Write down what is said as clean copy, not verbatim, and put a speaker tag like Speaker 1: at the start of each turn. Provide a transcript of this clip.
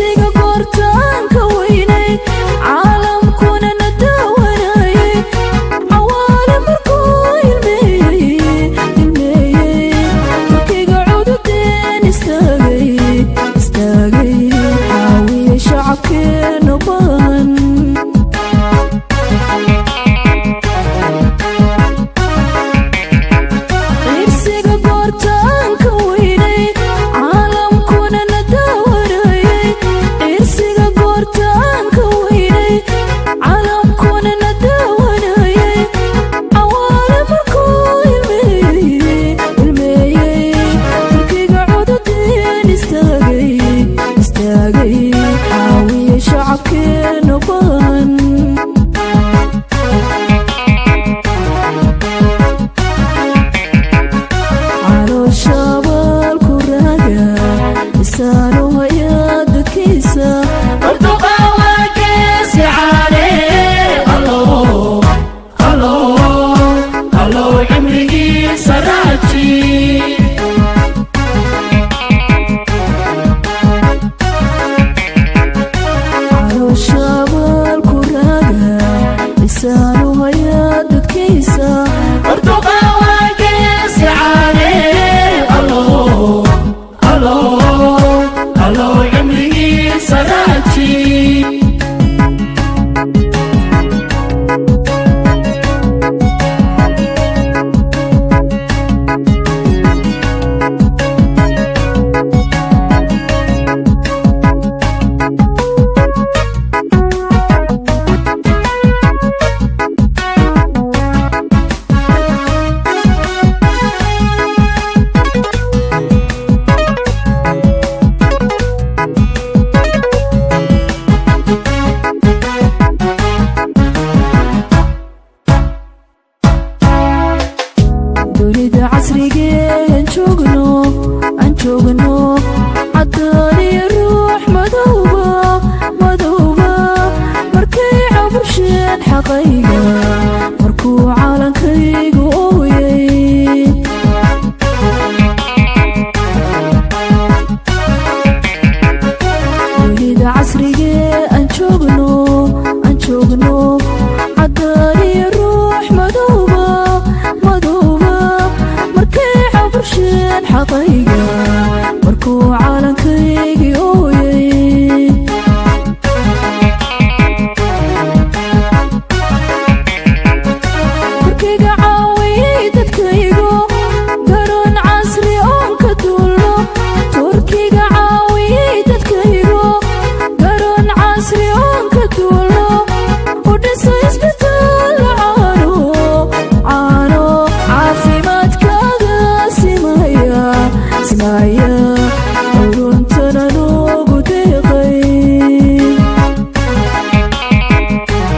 Speaker 1: Ciirsiga goortaanka weynay, caalamkuna na daawanayay. Cawaale markuu ilmeeyey, ilmeeyey, Turkiga cududeen istaagay, istaagay, caawiye shacabkeenu baahan. Ciirsiga goortaanka weynay, caalamkuna na daawanayay. Ciirsiga goortaanka weynay, caalamkuna na daawanayay. Cawaale markuu ilmeeyey, ilmeeyey, Turkiga cududeen istaagay, istaagay, caawiye shacabkeenu baahan. Calooshabaalku raaga isaanu hayaa dadkiisa.
Speaker 2: Erdogan waa geesi caane. Allow, allow, allow cimrigiisa raaji.
Speaker 1: Calooshabaalku raaga isaanu hayaa dadkiisa.
Speaker 2: Erdogan waa geesi caane. Allow, allow, allow cimrigiisa raaji.
Speaker 1: Dunida casrigee aan joogno, aan joogno, caddaan iyo ruux madowba, madowba, markay cabursheen xaqayga, markuu caalankaygu ooyay. Dunida casrigee aan joogno.